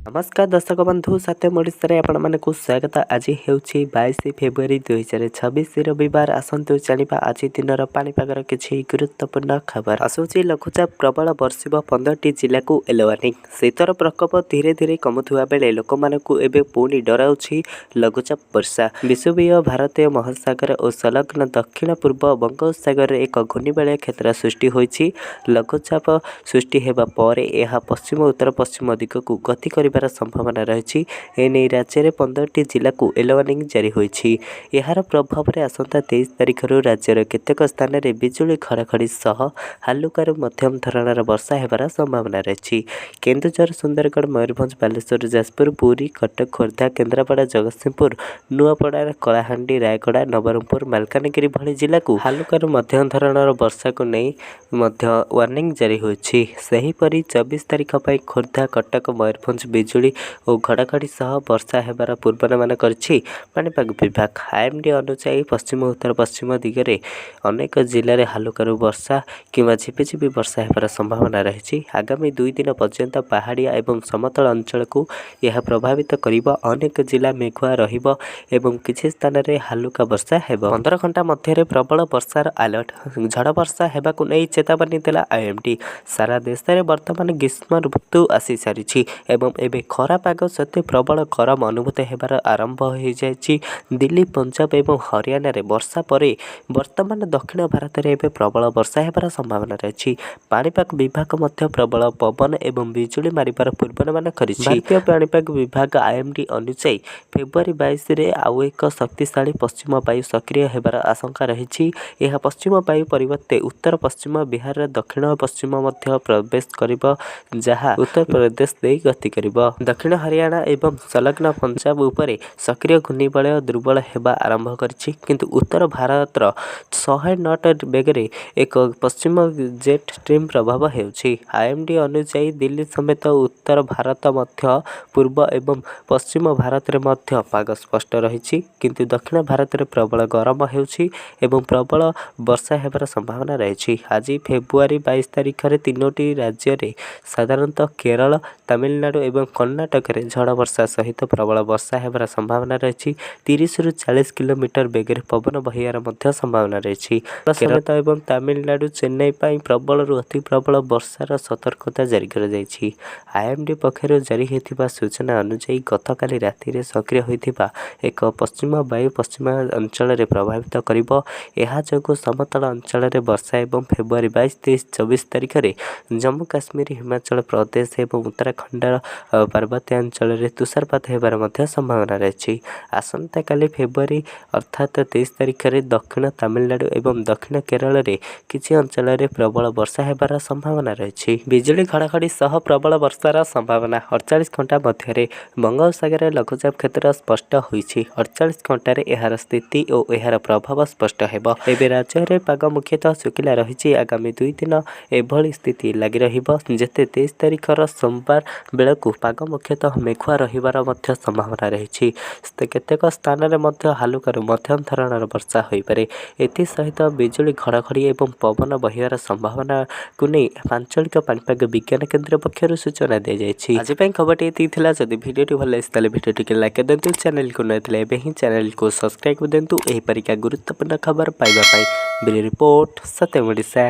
ନମସ୍କାର ଦର୍ଶକ ବନ୍ଧୁ, ସତ୍ୟମ ଓଡ଼ିଶାରେ ଆପଣମାନଙ୍କୁ ସ୍ୱାଗତ। ଆଜି ହେଉଛି 22 ଫେବୃଆରୀ 2026, ରବିବାର। ଆସନ୍ତୁ ଜାଣିବା ଆଜି ଦିନର ପାଣିପାଗର କିଛି ଗୁରୁତ୍ୱପୂର୍ଣ୍ଣ ଖବର। ଆସୁଛି ଲଘୁଚାପ, ପ୍ରବଳ ବର୍ଷିବ, 15ଟି ଜିଲ୍ଲାକୁ ୟେଲୋ ୱାର୍ଣ୍ଣିଂ। ଶୀତର ପ୍ରକୋପ ଧୀରେ ଧୀରେ କମୁଥିବା ବେଳେ ଲୋକମାନଙ୍କୁ ଏବେ ପୁଣି ଡରାଉଛି ଲଘୁଚାପ ବର୍ଷା। ବିଷୁବୀୟ ଭାରତୀୟ ମହାସାଗର ଓ ସଂଲଗ୍ନ ଦକ୍ଷିଣ ପୂର୍ବ ବଙ୍ଗୋପସାଗରରେ ଏକ ଘୂର୍ଣ୍ଣିବଳୟ କ୍ଷେତ୍ର ସୃଷ୍ଟି ହୋଇଛି। ଲଘୁଚାପ ସୃଷ୍ଟି ହେବା ପରେ ଏହା ପଶ୍ଚିମ ଉତ୍ତର ପଶ୍ଚିମ ଦିଗକୁ ଗତି କରିବାର ସମ୍ଭାବନା ରହିଛି। ଏନେଇ ରାଜ୍ୟରେ 15ଟି ଜିଲ୍ଲାକୁ ୟେଲୋ ୱାର୍ଣ୍ଣିଂ ଜାରି ହୋଇଛି। ଏହାର ପ୍ରଭାବରେ ଆସନ୍ତା 23 ତାରିଖରୁ ରାଜ୍ୟର କେତେକ ସ୍ଥାନରେ ବିଜୁଳି ଘଡ଼ଘଡ଼ି ସହ ହାଲୁକାରୁ ମଧ୍ୟମ ଧରଣର ବର୍ଷା ହେବାର ସମ୍ଭାବନା ରହିଛି। କେନ୍ଦୁଝର, ସୁନ୍ଦରଗଡ଼, ମୟୂରଭଞ୍ଜ, ବାଲେଶ୍ୱର, ଯାଜପୁର, ପୁରୀ, କଟକ, ଖୋର୍ଦ୍ଧା, କେନ୍ଦ୍ରାପଡ଼ା, ଜଗତସିଂହପୁର, ନୂଆପଡ଼ା, କଳାହାଣ୍ଡି, ରାୟଗଡ଼ା, ନବରଙ୍ଗପୁର, ମାଲକାନଗିରି ଭଳି ଜିଲ୍ଲାକୁ ହାଲୁକାରୁ ମଧ୍ୟମ ଧରଣର ବର୍ଷାକୁ ନେଇ ମଧ୍ୟ ୱାର୍ଣ୍ଣିଂ ଜାରି ହୋଇଛି। ସେହିପରି 24 ତାରିଖ ପାଇଁ ଖୋର୍ଦ୍ଧା, କଟକ, ମୟୂରଭଞ୍ଜ ବିଜୁଳି ଓ ଘଡ଼ଘଡ଼ି ସହ ବର୍ଷା ହେବାର ପୂର୍ବାନୁମାନ କରିଛି ପାଣିପାଗ ବିଭାଗ। ଆଇଏମ୍ଡି ଅନୁଯାୟୀ, ପଶ୍ଚିମ ଉତ୍ତର ପଶ୍ଚିମ ଦିଗରେ ଅନେକ ଜିଲ୍ଲାରେ ହାଲୁକାରୁ ବର୍ଷା କିମ୍ବା ଝିପିଝିପି ବର୍ଷା ହେବାର ସମ୍ଭାବନା ରହିଛି। ଆଗାମୀ 2 ଦିନ ପର୍ଯ୍ୟନ୍ତ ପାହାଡ଼ିଆ ଏବଂ ସମତଳ ଅଞ୍ଚଳକୁ ଏହା ପ୍ରଭାବିତ କରିବ। ଅନେକ ଜିଲ୍ଲା ମେଘୁଆ ରହିବ ଏବଂ କିଛି ସ୍ଥାନରେ ହାଲୁକା ବର୍ଷା ହେବ। 15 ଘଣ୍ଟା ମଧ୍ୟରେ ପ୍ରବଳ ବର୍ଷାର ଆଲର୍ଟ। ଝଡ଼ ବର୍ଷା ହେବାକୁ ନେଇ ଚେତାବନୀ ଦେଲା ଆଇଏମ୍ଡି। ସାରା ଦେଶରେ ବର୍ତ୍ତମାନ ଗ୍ରୀଷ୍ମ ଋତୁ ଆସିସାରିଛି ଏବଂ ଏବେ ଖରା ପାଗ ସତ୍ତ୍ୱେ ପ୍ରବଳ ଗରମ ଅନୁଭୂତ ହେବାର ଆରମ୍ଭ ହୋଇଯାଇଛି। ଦିଲ୍ଲୀ, ପଞ୍ଜାବ ଏବଂ ହରିୟାଣାରେ ବର୍ଷା ପରେ ବର୍ତ୍ତମାନ ଦକ୍ଷିଣ ଭାରତରେ ଏବେ ପ୍ରବଳ ବର୍ଷା ହେବାର ସମ୍ଭାବନା ରହିଛି। ପାଣିପାଗ ବିଭାଗ ମଧ୍ୟ ପ୍ରବଳ ପବନ ଏବଂ ବିଜୁଳି ମାରିବାର ପୂର୍ବାନୁମାନ କରିଛି। ଭାରତୀୟ ପାଣିପାଗ ବିଭାଗ ଆଇଏମ୍ଡି ଅନୁଯାୟୀ, ଫେବୃଆରୀ 22ରେ ଆଉ ଏକ ଶକ୍ତିଶାଳୀ ପଶ୍ଚିମ ବାୟୁ ସକ୍ରିୟ ହେବାର ଆଶଙ୍କା ରହିଛି। ଏହା ପଶ୍ଚିମ ବାୟୁ ପରିବର୍ତ୍ତେ ଉତ୍ତର ପଶ୍ଚିମ ବିହାରର ଦକ୍ଷିଣ ପଶ୍ଚିମ ମଧ୍ୟ ପ୍ରବେଶ କରିବ, ଯାହା ଉତ୍ତରପ୍ରଦେଶ ଦେଇ ଗତି କରିବ। ଦକ୍ଷିଣ ହରିୟାଣା ଏବଂ ସଂଲଗ୍ନ ପଞ୍ଜାବ ଉପରେ ସକ୍ରିୟ ଘୂର୍ଣ୍ଣିବଳୟ ଦୁର୍ବଳ ହେବା ଆରମ୍ଭ କରିଛି, କିନ୍ତୁ ଉତ୍ତର ଭାରତର 100 not ବେଗରେ ଏକ ପଶ୍ଚିମ ଜେଟ୍ ଷ୍ଟ୍ରିମ୍ ପ୍ରଭାବ ହେଉଛି। ଆଇଏମ୍ଡି ଅନୁଯାୟୀ, ଦିଲ୍ଲୀ ସମେତ ଉତ୍ତର ଭାରତ, ମଧ୍ୟ ପୂର୍ବ ଏବଂ ପଶ୍ଚିମ ଭାରତରେ ମଧ୍ୟ ପାଗ ସ୍ପଷ୍ଟ ରହିଛି, କିନ୍ତୁ ଦକ୍ଷିଣ ଭାରତରେ ପ୍ରବଳ ଗରମ ହେଉଛି ଏବଂ ପ୍ରବଳ ବର୍ଷା ହେବାର ସମ୍ଭାବନା ରହିଛି। ଆଜି ଫେବୃଆରୀ 22 ତାରିଖରେ ତିନୋଟି ରାଜ୍ୟରେ, ସାଧାରଣତଃ କେରଳ, ତାମିଲନାଡ଼ୁ ଏବଂ କର୍ଣ୍ଣାଟକରେ ଝଡ଼ ବର୍ଷା ସହିତ ପ୍ରବଳ ବର୍ଷା ହେବାର ସମ୍ଭାବନା ରହିଛି। 30ରୁ 40 କିଲୋମିଟର ବେଗରେ ପବନ ବହିବାର ମଧ୍ୟ ସମ୍ଭାବନା ରହିଛି। ସମେତ ଏବଂ ତାମିଲନାଡ଼ୁ, ଚେନ୍ନାଇ ପାଇଁ ପ୍ରବଳରୁ ଅତି ପ୍ରବଳ ବର୍ଷାର ସତର୍କତା ଜାରି କରାଯାଇଛି। ଆଇଏମ୍ଡି ପକ୍ଷରୁ ଜାରି ହୋଇଥିବା ସୂଚନା ଅନୁଯାୟୀ, ଗତକାଲି ରାତିରେ ସକ୍ରିୟ ହୋଇଥିବା ଏକ ପଶ୍ଚିମ ବାୟୁ ପଶ୍ଚିମ ଅଞ୍ଚଳରେ ପ୍ରଭାବିତ କରିବ। ଏହା ଯୋଗୁଁ ସମତଳ ଅଞ୍ଚଳରେ ବର୍ଷା ଏବଂ ଫେବୃଆରୀ 22, 23, 24 ତାରିଖରେ ଜମ୍ମୁ କାଶ୍ମୀର, ହିମାଚଳ ପ୍ରଦେଶ ଏବଂ ଉତ୍ତରାଖଣ୍ଡର ପାର୍ବତ୍ୟାଞ୍ଚଳରେ ତୁଷାରପାତ ହେବାର ମଧ୍ୟ ସମ୍ଭାବନା ରହିଛି। ଆସନ୍ତାକାଲି ଫେବୃଆରୀ ଅର୍ଥାତ୍ 23 ତାରିଖରେ ଦକ୍ଷିଣ ତାମିଲନାଡ଼ୁ ଏବଂ ଦକ୍ଷିଣ କେରଳରେ କିଛି ଅଞ୍ଚଳରେ ପ୍ରବଳ ବର୍ଷା ହେବାର ସମ୍ଭାବନା ରହିଛି। ବିଜୁଳି ଘଡ଼ଘଡ଼ି ସହ ପ୍ରବଳ ବର୍ଷାର ସମ୍ଭାବନା 48 ଘଣ୍ଟା ମଧ୍ୟରେ। ବଙ୍ଗୋପସାଗରରେ ଲଘୁଚାପ କ୍ଷେତ୍ର ସ୍ପଷ୍ଟ ହୋଇଛି। 48 ଘଣ୍ଟାରେ ଏହାର ସ୍ଥିତି ଓ ଏହାର ପ୍ରଭାବ ସ୍ପଷ୍ଟ ହେବ। ଏବେ ରାଜ୍ୟରେ ପାଗ ମୁଖ୍ୟତଃ ଶୁଖିଲା ରହିଛି। ଆଗାମୀ 2 ଦିନ ଏଭଳି ସ୍ଥିତି ଲାଗି ରହିବ, ଯେତେ 23 ତାରିଖର ସୋମବାର ବେଳକୁ ପାଗ ମୁଖ୍ୟତଃ ମେଘୁଆ ରହିବାର ମଧ୍ୟ ସମ୍ଭାବନା ରହିଛି। କେତେକ ସ୍ଥାନରେ ମଧ୍ୟ ହାଲୁକାରୁ ମଧ୍ୟମ ଧରଣର ବର୍ଷା ହୋଇପାରେ। ଏଥିସହିତ ବିଜୁଳି ଘଡ଼ଘଡ଼ି ଏବଂ ପବନ ବହିବାର ସମ୍ଭାବନାକୁ ନେଇ ଆଞ୍ଚଳିକ ପାଣିପାଗ ବିଜ୍ଞାନ କେନ୍ଦ୍ର ପକ୍ଷରୁ ସୂଚନା ଦିଆଯାଇଛି। ଆଜି ପାଇଁ ଖବରଟି ଏତିକି ଥିଲା। ଯଦି ଭିଡ଼ିଓଟି ଭଲ ଲାଗିଛି, ତାହେଲେ ଭିଡ଼ିଓଟିକୁ ଲାଇକ୍ କରିଦିଅନ୍ତୁ। ଚ୍ୟାନେଲକୁ ନଥିଲେ ଏବେ ହିଁ ଚ୍ୟାନେଲକୁ ସବସ୍କ୍ରାଇବ୍ କରିଦିଅନ୍ତୁ ଏହିପରିକା ଗୁରୁତ୍ୱପୂର୍ଣ୍ଣ ଖବର ପାଇବା ପାଇଁ। Bureau report, Satyam Odisha.